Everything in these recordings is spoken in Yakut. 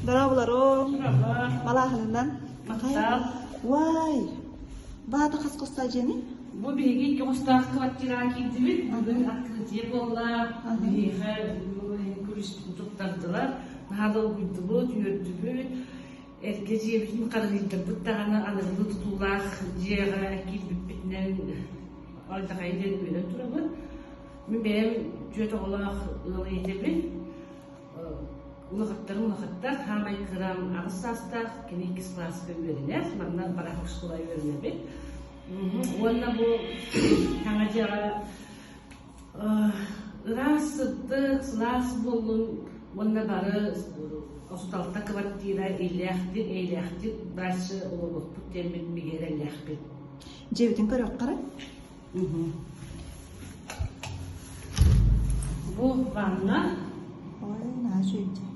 Дорооболоруҥ. Малааһынынан. Махтал. Уай! Баата хас хостаах дьиэний? Бу биһиги икки хостоох квартираҕа киирдибит. Бүгүн открытие буолла. Биһиэхэ күлүүспүтүн туттардылар. Наһаа долгуйдубут, үөрдүбүт. Эргэ дьиэбитин харыһыйдарбыт даҕаны аныгылыы тутуулаах дьиэҕэ киирбиппитинэн алдьархайы диэн үөрэн турабыт. Мин бэйэм түөрт оҕолоох ыал ийэтэбин. Улахаттарым улахаттар, хаамай кырам аҕыс саастаах, кини иккис кылааска үөрэнэр, манна бараах оскуола үөрэнэбит. Уонна бу саҥа дьиэҕэ ыраас, сырдык, сылаас буоллун уонна бары 36 квартира иллээхтик, эйэлээхтик дальше олоруохпут диэммин бигэ эрэллээхпин. Дьиэбитин көрүөххэ Бу ванна. Ой, наһаа үчүгэй.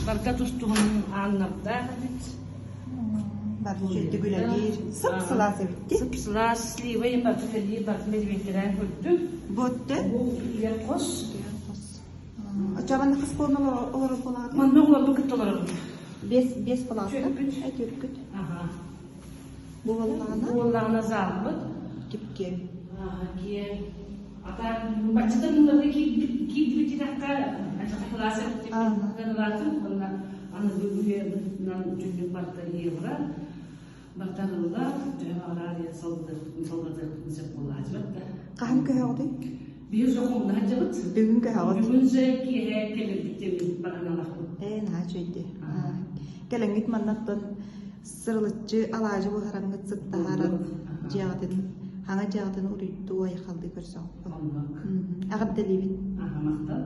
Барыта тус-туһунан ааннардаах эбит. Барыта үчүгэйдик үлэлиир. Сып-сылаас эбит дии. Сып-сылаас, слива барыта үлэлиир, барытын бэлиэтэрэн көрдүм. Бу өттө? Бу утуйар хос. Утуйар хос. Оччоҕо манна хас буолан олорор буолаҕытый? Манна оҕолорбун кытта олоробут. Биэс, биэс балааска? Түөрпүт. Түөркүт. Аха. Буоллаҕына? Буоллаҕына заалбыт. Кип-киэҥ. Киэҥ. Ата баччатан ылларга киирдибит диэтэххэ, ачака кылаас эбит уонна аныгы үйэ быһыытынан дьүллүк барыта евро барыта ылла, төһө баҕарар салгытыахпытын сөп буолааччыбат да. Хаһан көһөҕүтүй? Биир сокуонна сылдьабыт. Бүгүн көһөҕүт. Бүгүн же киэһэ кэлэрбит диэн бараналахпыт. Ээ, наһаа үчүгэй. Кэлэҥҥит маннаттан Сырылыччы алаадьы буһараҥҥыт сыттаһааран дьиэҕитин, хаҥа дьиэҕитин уруйдуу айхаллыы көрсөҕүппүт. Оннук. Эҕэрдэлиибин. Аха, махтал.